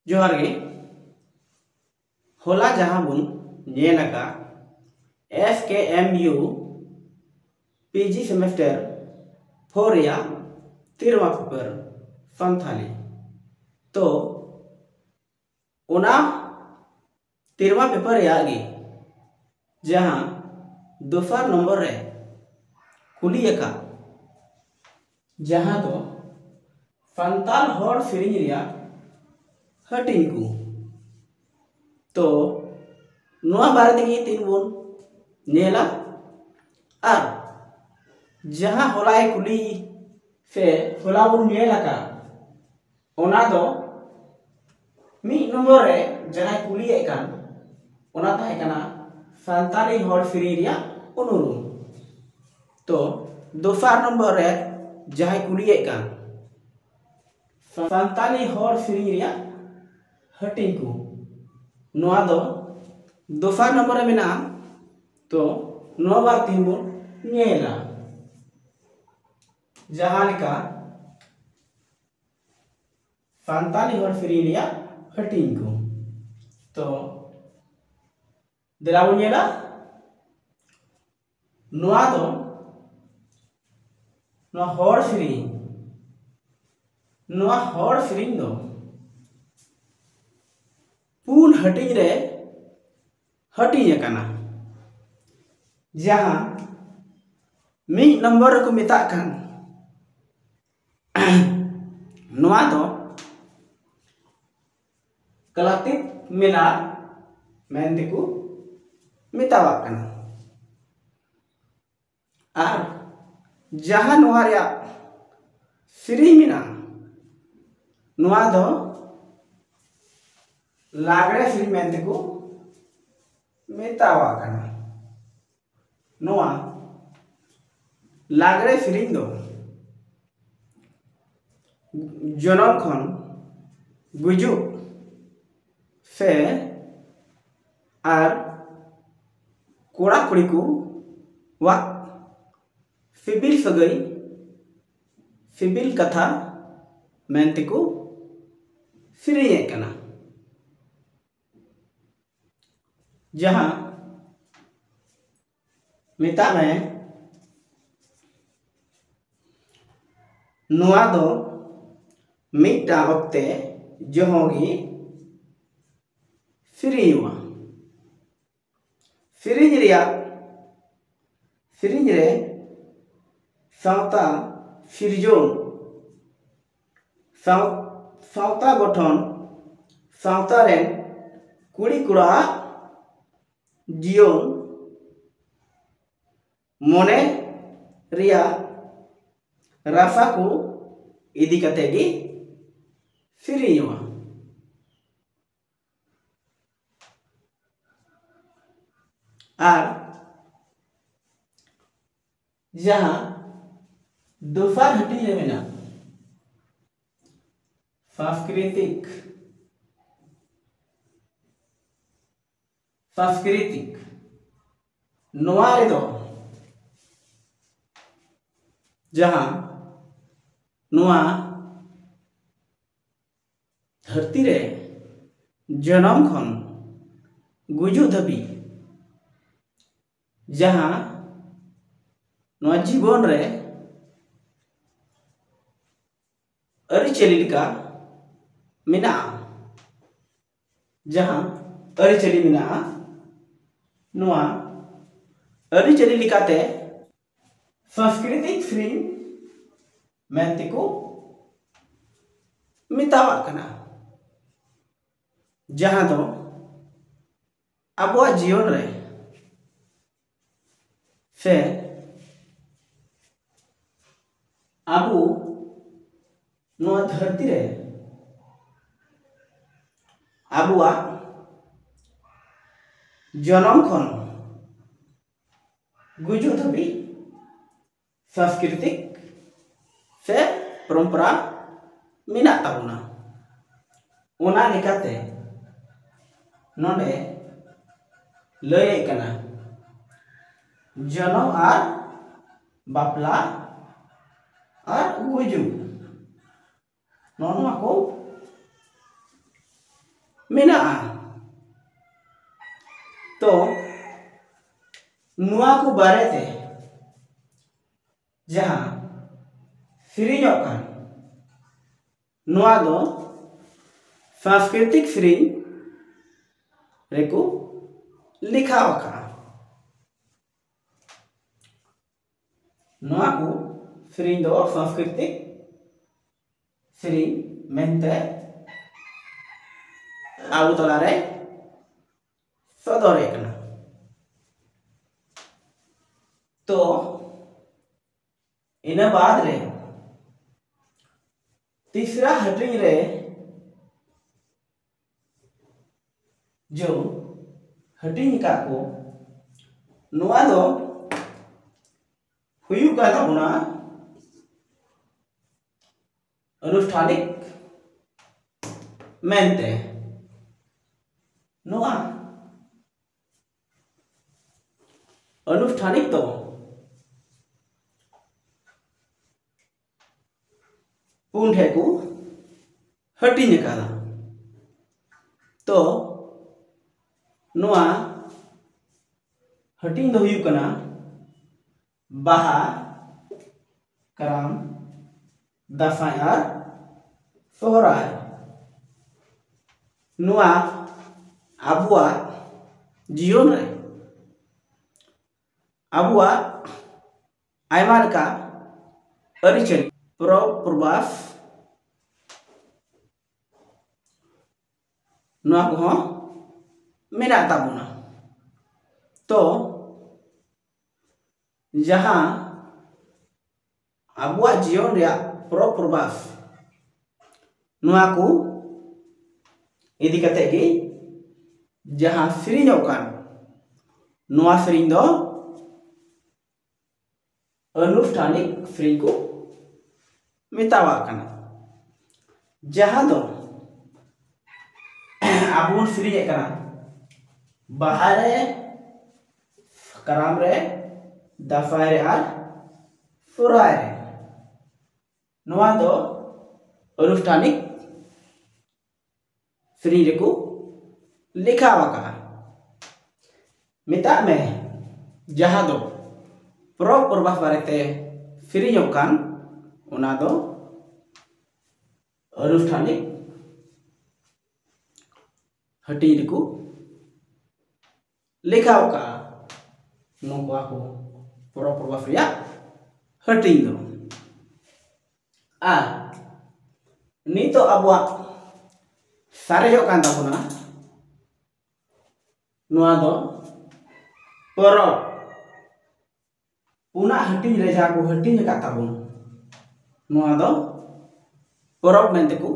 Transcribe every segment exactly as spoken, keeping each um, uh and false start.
ᱡᱚᱦᱟᱨ ᱜᱮ᱾ ᱦᱚᱞᱟ ᱡᱟᱦᱟᱸ ᱵᱚᱱ ᱧᱮᱞ ᱟᱠᱟᱫ F K M U P G semester four ᱨᱮᱭᱟᱜ ᱛᱤᱨᱢᱟ ᱯᱮᱯᱟᱨ ᱥᱟᱱᱛᱷᱟᱞᱤ, ᱛᱚ ᱚᱱᱟ ᱛᱤᱨᱢᱟ ᱯᱮᱯᱟᱨ ᱨᱮᱭᱟᱜ ᱜᱮ ᱡᱟᱦᱟᱸ ᱫᱚᱥᱟᱨ ᱱᱚᱢᱵᱚᱨ ᱨᱮ ᱠᱩᱞᱤ ᱟᱠᱟᱫ, ᱡᱟᱦᱟᱸ ᱫᱚ ᱥᱟᱱᱛᱟᱲ ᱦᱚᱲ ᱥᱮᱨᱮᱧ ᱨᱮᱭᱟᱜ ᱦᱟᱹᱴᱤᱧ ᱠᱚ᱾ ᱛᱚ ᱱᱚᱣᱟ ᱵᱟᱨᱮ ᱛᱮᱜᱮ ᱛᱮᱦᱮᱧ ᱵᱚᱱ ᱧᱮᱞᱟ᱾ ᱟᱨ ᱡᱟᱦᱟᱸ ᱦᱚᱞᱟᱭ ᱠᱩᱞᱤ ᱥᱮ ᱦᱚᱞᱟ ᱵᱚᱱ ᱧᱮᱞ ᱟᱠᱟᱫ, ᱚᱱᱟ ᱫᱚ ᱢᱤᱫ ᱱᱚᱢᱵᱚᱨ ᱨᱮ ᱡᱟᱦᱟᱸᱭ ᱠᱩᱞᱤᱭᱮᱫ ᱠᱟᱱ, ᱚᱱᱟ ᱛᱟᱦᱮᱸ ᱠᱟᱱᱟ ᱥᱟᱱᱛᱟᱲᱤ ᱦᱚᱲ ᱥᱮᱨᱮᱧ ᱨᱮᱭᱟᱜ ᱩᱱᱩᱨᱩᱢ᱾ ᱛᱚ ᱫᱚᱥᱟᱨ ᱱᱚᱢᱵᱚᱨ ᱨᱮ ᱡᱟᱦᱟᱸᱭ ᱠᱩᱞᱤᱭᱮᱫ ᱠᱟᱱ, ᱥᱟᱱᱛᱟᱲᱤ ᱦᱚᱲ ᱥᱮᱨᱮᱧ ᱨᱮᱭᱟᱜ ᱦᱟᱹᱴᱤᱧ ᱠᱚ, ᱱᱚᱣᱟ ᱫᱚ ᱫᱚᱥᱟᱨ ᱱᱚᱢᱵᱚᱨ ᱨᱮ ᱢᱮᱱᱟᱜᱼᱟ᱾ ᱛᱚ ᱱᱚᱣᱟ ᱵᱟᱨ ᱛᱮᱦᱮᱧ ᱵᱚᱱ ᱧᱮᱞᱟ, ᱡᱟᱦᱟᱸ ᱞᱮᱠᱟ ᱥᱟᱱᱛᱟᱲᱤ ᱦᱚᱲ ᱥᱮᱨᱮᱧ ᱨᱮᱭᱟᱜ ᱦᱟᱹᱴᱤᱧ ᱠᱚ᱾ ᱛᱚ ᱫᱮᱞᱟ ᱵᱚᱱ ᱧᱮᱞᱟ᱾ ᱱᱚᱣᱟ ᱫᱚ, ᱱᱚᱣᱟ ᱦᱚᱲ ᱥᱮᱨᱮᱧ, ᱱᱚᱣᱟ ᱦᱚᱲ ᱥᱮᱨᱮᱧ ᱫᱚ ᱯᱩᱱ ᱦᱟᱹᱴᱤᱧ ᱨᱮ ᱦᱟᱹᱴᱤᱧ ᱟᱠᱟᱱᱟ, ᱡᱟᱦᱟᱸ ᱢᱤᱫ ᱱᱚᱢᱵᱚᱨ ᱨᱮᱠᱚ ᱢᱮᱛᱟᱜ ᱠᱟᱱ, ᱱᱚᱣᱟ ᱫᱚ ᱠᱞᱟᱥᱤᱠ ᱢᱮᱞᱟ ᱢᱮᱱᱛᱮᱠᱚ ᱢᱮᱛᱟᱣᱟᱜ ᱠᱟᱱᱟ᱾ ᱟᱨ ᱡᱟᱦᱟᱸ ᱱᱚᱣᱟ ᱨᱮᱭᱟᱜ ᱥᱮᱨᱮᱧ ᱢᱮᱱᱟᱜᱼᱟ, ᱱᱚᱣᱟ ᱫᱚ ᱞᱟᱜᱽᱲᱮ ᱥᱮᱨᱮᱧ ᱢᱮᱱᱛᱮᱠᱚ ᱢᱮᱛᱟᱣᱟᱜ ᱠᱟᱱᱟ᱾ ᱱᱚᱣᱟ ᱞᱟᱜᱽᱲᱮ ᱥᱮᱨᱮᱧ ᱫᱚ ᱡᱚᱱᱚᱢ ᱠᱷᱚᱱ ᱜᱩᱡᱩᱜ ᱥᱮ ᱟᱨ ᱠᱚᱲᱟ ᱠᱩᱲᱤ ᱠᱚᱣᱟᱜ ᱥᱤᱵᱤᱞ ᱥᱟᱹᱜᱟᱹᱭ, ᱥᱤᱵᱤᱞ ᱠᱟᱛᱷᱟ ᱢᱮᱱᱛᱮᱠᱚ ᱥᱮᱨᱮᱧᱮᱫ ᱠᱟᱱᱟ᱾ ᱡᱟᱦᱟᱸ ᱢᱮᱛᱟᱜ ᱢᱮ, ᱱᱚᱣᱟ ᱫᱚ ᱢᱤᱫᱴᱟᱝ ᱚᱠᱛᱮ ᱡᱚᱦᱚᱜ ᱜᱮ ᱥᱮᱨᱮᱧᱚᱜᱼᱟ᱾ ᱥᱮᱨᱮᱧ ᱨᱮᱭᱟᱜ, ᱥᱮᱨᱮᱧ ᱨᱮ ᱥᱟᱶᱛᱟ ᱥᱤᱨᱡᱚᱱ, ᱥᱟᱶ-, ᱥᱟᱶᱛᱟ ᱜᱚᱴᱷᱚᱱ, ᱥᱟᱶᱛᱟ ᱨᱮᱱ ᱠᱩᱲᱤ ᱠᱚᱲᱟᱣᱟᱜ ᱡᱤᱭᱚᱱ, ᱢᱚᱱᱮ ᱨᱮᱭᱟᱜ ᱨᱟᱥᱟ ᱠᱚ ᱤᱫᱤ ᱠᱟᱛᱮ ᱜᱮ ᱥᱮᱨᱮᱧᱚᱜᱼᱟ᱾ ᱟᱨ ᱡᱟᱦᱟᱸ ᱫᱚᱥᱟᱨ ᱦᱟᱹᱴᱤᱧ ᱨᱮ ᱢᱮᱱᱟᱜ ᱥᱟᱝᱥᱠᱨᱤᱛᱤᱠ, ᱥᱟᱝᱥᱠᱨᱤᱛᱤᱠ, ᱱᱚᱣᱟ ᱨᱮᱫᱚ ᱡᱟᱦᱟᱸ ᱱᱚᱣᱟ ᱫᱷᱟᱹᱨᱛᱤ ᱨᱮ ᱡᱚᱱᱚᱢ ᱠᱷᱚᱱ ᱜᱩᱡᱩᱜ ᱫᱷᱟᱹᱵᱤᱡ ᱡᱟᱦᱟᱸ ᱱᱚᱣᱟ ᱡᱤᱵᱚᱱ ᱨᱮ ᱟᱹᱨᱤᱪᱟᱹᱞᱤ ᱞᱮᱠᱟ ᱢᱮᱱᱟᱜᱼᱟ, ᱡᱟᱦᱟᱸ ᱟᱹᱨᱤᱪᱟᱹᱞᱤ ᱢᱮᱱᱟᱜᱼᱟ, ᱱᱚᱣᱟ ᱟᱹᱨᱤᱪᱟᱹᱞᱤ ᱞᱮᱠᱟᱛᱮ ᱥᱟᱝᱥᱠᱨᱤᱛᱤᱠ ᱥᱮᱨᱮᱧ ᱢᱮᱱᱛᱮᱠᱚ ᱢᱮᱛᱟᱣᱟᱜ ᱠᱟᱱᱟ, ᱡᱟᱦᱟᱸ ᱫᱚ ᱟᱵᱚᱣᱟᱜ ᱡᱤᱭᱚᱱ ᱨᱮ ᱥᱮ ᱟᱵᱚ ᱱᱚᱣᱟ ᱫᱷᱟᱹᱨᱛᱤ ᱨᱮ ᱟᱵᱚᱣᱟᱜ ᱡᱚᱱᱚᱢ ᱠᱷᱚᱱ ᱜᱩᱡᱩᱜ ᱫᱷᱟᱹᱵᱤᱡ ᱥᱟᱝᱥᱠᱨᱤᱛᱤᱠ ᱥᱮ ᱯᱚᱨᱚᱢᱯᱚᱨᱟ ᱢᱮᱱᱟᱜ ᱛᱟᱵᱚᱱᱟ᱾ ᱚᱱᱟ ᱞᱮᱠᱟᱛᱮ ᱱᱚᱰᱮ ᱞᱟᱹᱭᱮᱫ ᱠᱟᱱᱟ, ᱡᱚᱱᱚᱢ ᱟᱨ ᱵᱟᱯᱞᱟ ᱟᱨ ᱜᱩᱡᱩᱜ, ᱱᱚᱜᱼᱚ ᱱᱚᱣᱟ ᱠᱚ ᱢᱮᱱᱟᱜᱼᱟ᱾ ᱛᱚ ᱱᱚᱣᱟ ᱠᱚ ᱵᱟᱨᱮᱛᱮ ᱡᱟᱦᱟᱸ ᱥᱮᱨᱮᱧᱚᱜ ᱠᱟᱱ, ᱱᱚᱣᱟ ᱫᱚ ᱥᱟᱝᱥᱠᱨᱤᱛᱤᱠ ᱥᱮᱨᱮᱧ ᱨᱮᱠᱚ ᱞᱮᱠᱷᱟ ᱟᱠᱟᱫᱼᱟ᱾ ᱱᱚᱣᱟ ᱠᱚ ᱥᱮᱨᱮᱧ ᱫᱚ ᱥᱟᱝᱥᱠᱨᱤᱛᱤᱠ ᱥᱮᱨᱮᱧ ᱢᱮᱱᱛᱮ ᱟᱵᱚ ᱛᱟᱞᱟᱨᱮ ᱥᱚᱫᱚᱨᱮ ᱠᱟᱱᱟ᱾ ᱛᱚ ᱤᱱᱟᱹ ᱵᱟᱫ ᱨᱮ ᱛᱤᱥᱨᱟ ᱦᱟᱹᱴᱤᱧ ᱨᱮ ᱡᱚ ᱦᱟᱹᱴᱤᱧ ᱟᱠᱟᱫ ᱠᱚ, ᱱᱚᱣᱟ ᱫᱚ ᱦᱩᱭᱩᱜ ᱠᱟᱱ ᱛᱟᱵᱚᱱᱟ ᱟᱱᱩᱥᱴᱷᱟᱱᱤᱠ ᱢᱮᱱᱛᱮ᱾ ᱱᱚᱣᱟ ᱟᱱᱩᱥᱴᱷᱟᱱᱤᱠ ᱫᱚ ᱯᱩᱱ ᱴᱷᱮᱱ ᱠᱚ ᱦᱟᱹᱴᱤᱧ ᱟᱠᱟᱫᱟ᱾ ᱛᱚ ᱱᱚᱣᱟ ᱦᱟᱹᱴᱤᱧ ᱫᱚ ᱦᱩᱭᱩᱜ ᱠᱟᱱᱟ ᱵᱟᱦᱟ, ᱠᱟᱨᱟᱢ, ᱫᱟᱸᱥᱟᱭ ᱟᱨ ᱥᱚᱦᱨᱟᱭ᱾ ᱱᱚᱣᱟ ᱟᱵᱚᱣᱟᱜ ᱡᱤᱭᱚᱱ ᱨᱮ ᱟᱵᱚᱣᱟᱜ ᱟᱭᱢᱟ ᱞᱮᱠᱟ ᱟᱹᱨᱤᱪᱟᱹᱞᱤ, ᱯᱚᱨᱚᱵᱽ ᱯᱚᱨᱵᱟᱥ, ᱱᱚᱣᱟ ᱠᱚᱦᱚᱸ ᱢᱮᱱᱟᱜ ᱛᱟᱵᱚᱱᱟ᱾ ᱛᱚ ᱡᱟᱦᱟᱸ ᱟᱵᱚᱣᱟᱜ ᱡᱤᱭᱚᱱ ᱨᱮᱭᱟᱜ ᱯᱚᱨᱚᱵᱽ ᱯᱚᱨᱵᱟᱥ, ᱱᱚᱣᱟ ᱠᱚ ᱤᱫᱤ ᱠᱟᱛᱮ ᱜᱮ ᱡᱟᱦᱟᱸ ᱥᱮᱨᱮᱧᱚᱜ ᱠᱟᱱ, ᱱᱚᱣᱟ ᱥᱮᱨᱮᱧ ᱫᱚ ᱟᱱᱩᱥᱴᱷᱟᱱᱤᱠ ᱥᱮᱨᱮᱧ ᱠᱚ ᱢᱮᱛᱟᱣᱟᱜ ᱠᱟᱱᱟ, ᱡᱟᱦᱟᱸ ᱫᱚ ᱟᱵᱚ ᱵᱚᱱ ᱥᱮᱨᱮᱧᱮᱫ ᱠᱟᱱᱟ ᱵᱟᱦᱟ ᱨᱮ, ᱠᱟᱨᱟᱢ ᱨᱮ, ᱫᱟᱸᱥᱟᱭ ᱨᱮ ᱟᱨ ᱥᱚᱦᱨᱟᱭ ᱨᱮ᱾ ᱱᱚᱣᱟ ᱫᱚ ᱟᱱᱩᱥᱴᱷᱟᱱᱤᱠ ᱥᱮᱨᱮᱧ ᱨᱮᱠᱚ ᱞᱮᱠᱷᱟ ᱟᱠᱟᱫᱼᱟ᱾ ᱢᱮᱛᱟᱜ ᱢᱮ, ᱡᱟᱦᱟᱸ ᱫᱚ ᱯᱚᱨᱚᱵᱽ ᱯᱚᱨᱵᱟᱥ ᱵᱟᱨᱮᱛᱮ ᱥᱮᱨᱮᱧᱚᱜ ᱠᱟᱱ, ᱚᱱᱟ ᱫᱚ ᱟᱱᱩᱥᱴᱷᱟᱱᱤᱠ ᱦᱟᱹᱴᱤᱧ ᱨᱮᱠᱚ ᱞᱮᱠᱷᱟ ᱟᱠᱟᱫᱼᱟ᱾ ᱱᱚᱣᱟ ᱠᱚ ᱯᱚᱨᱚᱵᱽ ᱯᱚᱨᱵᱟᱥ ᱨᱮᱭᱟᱜ ᱦᱟᱹᱴᱤᱧ ᱫᱚ᱾ ᱟᱨ ᱱᱤᱛᱚᱜ ᱟᱵᱚᱣᱟᱜ ᱥᱟᱨᱮᱡᱚᱜ ᱠᱟᱱ ᱛᱟᱵᱚᱱᱟ ᱱᱚᱣᱟ ᱫᱚ ᱯᱚᱨᱚᱵᱽ᱾ ᱯᱩᱱᱟᱜ ᱦᱟᱹᱴᱤᱧ ᱨᱮ ᱡᱟᱦᱟᱸ ᱠᱚ ᱦᱟᱹᱴᱤᱧ ᱟᱠᱟᱫ ᱛᱟᱵᱚᱱ, ᱱᱚᱣᱟ ᱫᱚ ᱯᱚᱨᱚᱵᱽ ᱢᱮᱱᱛᱮ ᱠᱚ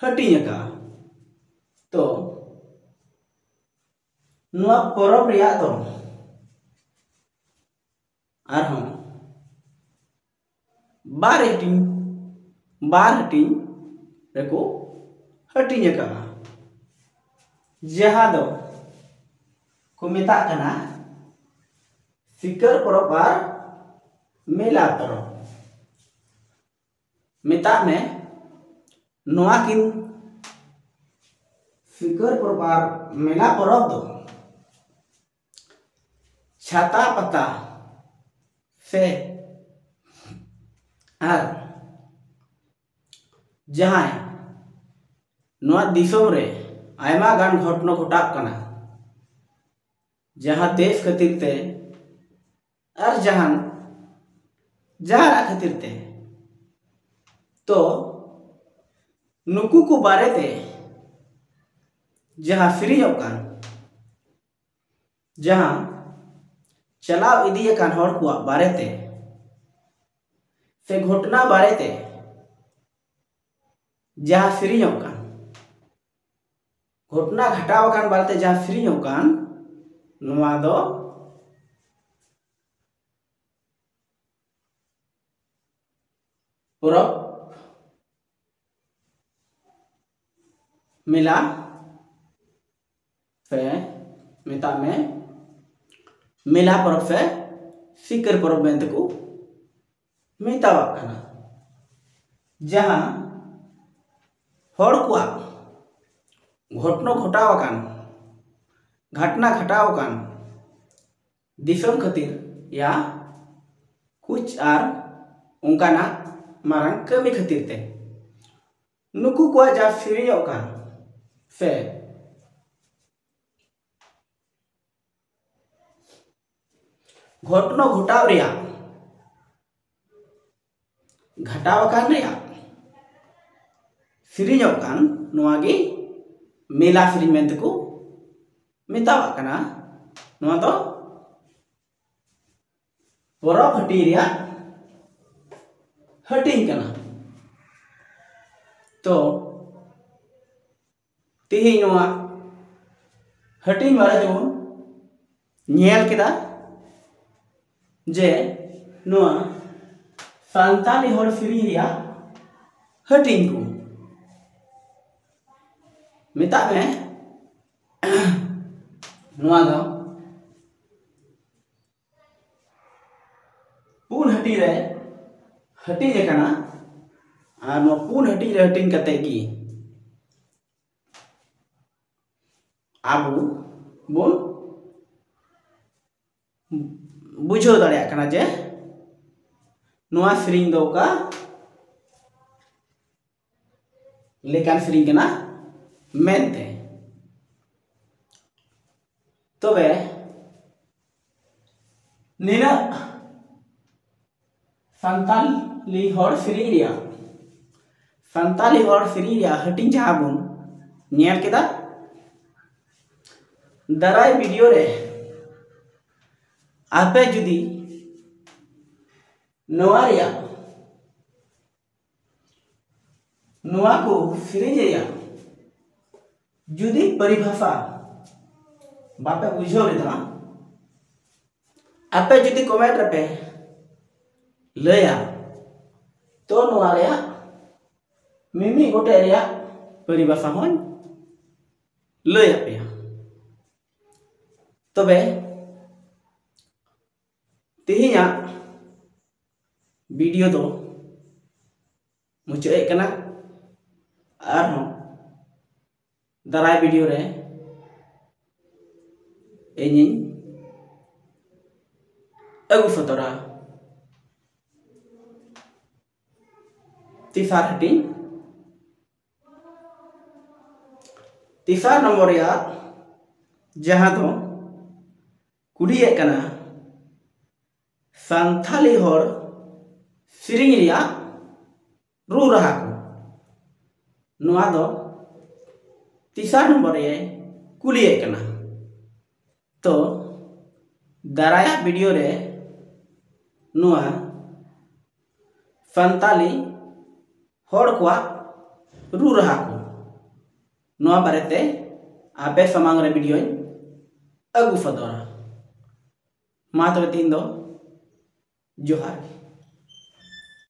ᱦᱟᱹᱴᱤᱧ ᱟᱠᱟᱫᱼᱟ᱾ ᱛᱚ ᱱᱚᱣᱟ ᱯᱚᱨᱚᱵᱽ ᱨᱮᱭᱟᱜ ᱫᱚ ᱟᱨᱦᱚᱸ ᱵᱟᱨ ᱦᱟᱹᱴᱤᱧ, ᱵᱟᱨ ᱦᱟᱹᱴᱤᱧ ᱨᱮᱠᱚ ᱦᱟᱹᱴᱤᱧ ᱟᱠᱟᱫᱼᱟ, ᱡᱟᱦᱟᱸ ᱫᱚ ᱠᱚ ᱢᱮᱛᱟᱜ ᱠᱟᱱᱟ ᱥᱤᱠᱟᱹᱨ ᱯᱚᱨᱚᱵᱽ ᱟᱨ ᱢᱮᱞᱟ ᱯᱚᱨᱚᱵᱽ᱾ ᱢᱮᱛᱟᱜ ᱢᱮ, ᱱᱚᱣᱟ ᱠᱤᱱ ᱥᱤᱠᱟᱹᱨ ᱯᱚᱨᱚᱵᱽ ᱟᱨ ᱢᱮᱞᱟ ᱯᱚᱨᱚᱵᱽ ᱫᱚ ᱪᱷᱟᱛᱟ ᱯᱟᱛᱟ ᱥᱮ ᱟᱨ ᱡᱟᱦᱟᱸᱭ ᱱᱚᱣᱟ ᱫᱤᱥᱚᱢ ᱨᱮ ᱟᱭᱢᱟ ᱜᱟᱱ ᱜᱷᱚᱴᱚᱱᱟ ᱜᱷᱚᱴᱟᱜ ᱠᱟᱱᱟ, ᱡᱟᱦᱟᱸ ᱫᱮᱥ ᱠᱷᱟᱹᱛᱤᱨ ᱛᱮ ᱟᱨ ᱡᱟᱦᱟᱱ ᱡᱟᱦᱟᱱᱟᱜ ᱠᱷᱟᱹᱛᱤᱨ ᱛᱮ, ᱛᱚ ᱱᱩᱠᱩ ᱠᱚ ᱵᱟᱨᱮᱛᱮ ᱡᱟᱦᱟᱸ ᱥᱮᱨᱮᱧᱚᱜ ᱠᱟᱱ, ᱡᱟᱦᱟᱸ ᱪᱟᱞᱟᱣ ᱤᱫᱤᱭᱟᱠᱟᱱ ᱦᱚᱲ ᱠᱚᱣᱟᱜ ᱵᱟᱨᱮᱛᱮ ᱥᱮ ᱜᱷᱚᱴᱚᱱᱟ ᱵᱟᱨᱮᱛᱮ ᱡᱟᱦᱟᱸ ᱥᱮᱨᱮᱧᱚᱜ ᱠᱟᱱ, ᱜᱷᱚᱴᱚᱱᱟ ᱜᱷᱟᱴᱟᱣ ᱟᱠᱟᱱ ᱵᱟᱨᱮᱛᱮ ᱡᱟᱦᱟᱸ ᱥᱮᱨᱮᱧᱚᱜ ᱠᱟᱱ, ᱱᱚᱣᱟ ᱫᱚ ᱯᱚᱨᱚᱵᱽ, ᱢᱮᱞᱟ ᱥᱮ ᱢᱮᱛᱟᱜ ᱢᱮ ᱢᱮᱞᱟ ᱯᱚᱨᱚᱵᱽ ᱥᱮ ᱥᱤᱠᱟᱹᱨ ᱯᱚᱨᱚᱵᱽ ᱢᱮᱱᱛᱮ ᱠᱚ ᱢᱮᱛᱟᱣᱟᱜ ᱠᱟᱱᱟ, ᱡᱟᱦᱟᱸ ᱦᱚᱲ ᱠᱚᱣᱟᱜ ᱜᱷᱚᱴᱱᱚ ᱜᱷᱚᱴᱟᱣ ᱟᱠᱟᱱ, ᱜᱷᱟᱴᱱᱟ ᱜᱷᱟᱴᱟᱣ ᱟᱠᱟᱱ ᱫᱤᱥᱚᱢ ᱠᱷᱟᱹᱛᱤᱨ ᱭᱟ ᱠᱩᱪ ᱟᱨ ᱚᱱᱠᱟᱱᱟᱜ ᱢᱟᱨᱟᱝ ᱠᱟᱹᱢᱤ ᱠᱷᱟᱹᱛᱤᱨ ᱛᱮ ᱱᱩᱠᱩ ᱠᱚᱣᱟᱜ ᱡᱟ ᱥᱮᱨᱮᱧᱚᱜ ᱠᱟᱱ ᱥᱮ ᱜᱷᱚᱴᱱᱚ ᱜᱷᱚᱴᱟᱣ ᱨᱮᱭᱟᱜ, ᱜᱷᱟᱴᱟᱣ ᱟᱠᱟᱱ ᱨᱮᱭᱟᱜ ᱥᱮᱨᱮᱧᱚᱜ ᱠᱟᱱ ᱱᱚᱣᱟ ᱜᱮ ᱢᱮᱞᱟ ᱥᱮᱨᱮᱧ ᱢᱮᱱᱛᱮ ᱠᱚ ᱢᱮᱛᱟᱣᱟᱜ ᱠᱟᱱᱟ᱾ ᱱᱚᱣᱟ ᱫᱚ ᱯᱚᱨᱚᱵᱽ ᱦᱟᱹᱴᱤᱧ ᱨᱮᱭᱟᱜ ᱦᱟᱹᱴᱤᱧ ᱠᱟᱱᱟ᱾ ᱛᱚ ᱛᱮᱦᱮᱧ ᱱᱚᱣᱟ ᱦᱟᱹᱴᱤᱧ ᱵᱟᱨᱮ ᱛᱮᱵᱚᱱ ᱧᱮᱞ ᱠᱮᱫᱟ ᱡᱮ ᱱᱚᱣᱟ ᱥᱟᱱᱛᱟᱲᱤ ᱦᱚᱲ ᱥᱮᱨᱮᱧ ᱨᱮᱭᱟᱜ ᱦᱟᱹᱴᱤᱧ ᱠᱚ ᱢᱮᱛᱟᱜ ᱢᱮ᱾ ᱱᱚᱣᱟ ᱫᱚ ᱯᱩᱱ ᱦᱟᱹᱴᱤᱧ ᱨᱮ ᱦᱟᱹᱴᱤᱧ ᱟᱠᱟᱱᱟ᱾ ᱟᱨ ᱱᱚᱣᱟ ᱯᱩᱱ ᱦᱟᱹᱴᱤᱧ ᱨᱮ ᱦᱟᱹᱴᱤᱧ ᱠᱟᱛᱮ ᱜᱮ ᱟᱵᱚ ᱵᱚᱱ ᱵᱩᱡᱷᱟᱹᱣ ᱫᱟᱲᱮᱭᱟᱜ ᱠᱟᱱᱟ ᱡᱮ ᱱᱚᱣᱟ ᱥᱮᱨᱮᱧ ᱫᱚ ᱚᱠᱟ ᱞᱮᱠᱟᱱ ᱥᱮᱨᱮᱧ ᱠᱟᱱᱟ ᱢᱮᱱᱛᱮ᱾ ᱛᱚᱵᱮ ᱱᱤᱱᱟᱹᱜ ᱥᱟᱱᱛᱟᱞᱤ ᱦᱚᱲ ᱥᱮᱨᱮᱧ ᱨᱮᱭᱟᱜ, ᱥᱟᱱᱛᱟᱞᱤ ᱦᱚᱲ ᱥᱮᱨᱮᱧ ᱨᱮᱭᱟᱜ ᱦᱟᱹᱴᱤᱧ ᱡᱟᱦᱟᱸ ᱵᱚᱱ ᱧᱮᱞ ᱠᱮᱫᱟ, ᱫᱟᱨᱟᱭ ᱵᱷᱤᱰᱤᱭᱳ ᱨᱮ ᱟᱯᱮ ᱡᱩᱫᱤ ᱱᱚᱣᱟ ᱨᱮᱭᱟᱜ, ᱱᱚᱣᱟ ᱠᱚ ᱥᱮᱨᱮᱧ ᱨᱮᱭᱟᱜ ᱡᱩᱫᱤ ᱯᱚᱨᱤᱵᱷᱟᱥᱟ ᱵᱟᱯᱮ ᱵᱩᱡᱷᱟᱹᱣ ᱞᱮᱫᱟ, ᱟᱯᱮ ᱡᱩᱫᱤ ᱠᱚᱢᱮᱱᱴ ᱨᱮᱯᱮ ᱞᱟᱹᱭᱟ, ᱛᱚ ᱱᱚᱣᱟ ᱨᱮᱭᱟᱜ ᱢᱤᱢᱤᱫ ᱜᱚᱴᱮᱡ ᱨᱮᱭᱟᱜ ᱯᱚᱨᱤᱵᱷᱟᱥᱟ ᱦᱚᱸᱧ ᱞᱟᱹᱭ ᱟᱯᱮᱭᱟ᱾ ᱛᱚᱵᱮ ᱛᱮᱦᱮᱧᱟᱜ ᱵᱷᱤᱰᱤᱭᱳ ᱫᱚ ᱢᱩᱪᱟᱹᱫ ᱮᱫ ᱠᱟᱱᱟ᱾ ᱟᱨᱦᱚᱸ ᱫᱟᱨᱟᱭ ᱵᱷᱤᱰᱤᱭᱳ ᱨᱮ ᱤᱧᱤᱧ ᱟᱹᱜᱩ ᱥᱚᱫᱚᱨᱟ᱾ ᱛᱮᱥᱟᱨ ᱦᱟᱹᱴᱤᱧ, ᱛᱮᱥᱟᱨ ᱱᱚᱢᱵᱚᱨ ᱨᱮᱭᱟᱜ ᱡᱟᱦᱟᱸ ᱫᱚ ᱠᱩᱞᱤᱭᱮᱫ ᱠᱟᱱᱟ, ᱥᱟᱱᱛᱷᱟᱞᱤ ᱦᱚᱲ ᱥᱮᱨᱮᱧ ᱨᱮᱭᱟᱜ ᱨᱩ ᱨᱟᱦᱟ ᱠᱚ, ᱱᱚᱣᱟ ᱫᱚ ᱛᱮᱥᱟᱨ ᱱᱚᱢᱵᱚᱨ ᱨᱮ ᱠᱩᱞᱤᱭᱮᱫ ᱠᱟᱱᱟ᱾ ᱛᱚ ᱫᱟᱨᱟᱭᱟᱜ ᱵᱷᱤᱰᱤᱭᱳ ᱨᱮ ᱱᱚᱣᱟ ᱥᱟᱱᱛᱟᱞᱤ ᱦᱚᱲ ᱠᱚᱣᱟᱜ ᱨᱩ ᱨᱟᱦᱟ ᱠᱚ, ᱱᱚᱣᱟ ᱵᱟᱨᱮᱛᱮ ᱟᱯᱮ ᱥᱟᱢᱟᱝ ᱨᱮ ᱵᱷᱤᱰᱤᱭᱳᱧ ᱟᱹᱜᱩ ᱥᱚᱫᱚᱨᱟ᱾ ᱢᱟ ᱛᱚᱵᱮ ᱛᱮᱦᱮᱧ ᱫᱚ ᱡᱚᱦᱟᱨ ᱜᱮ᱾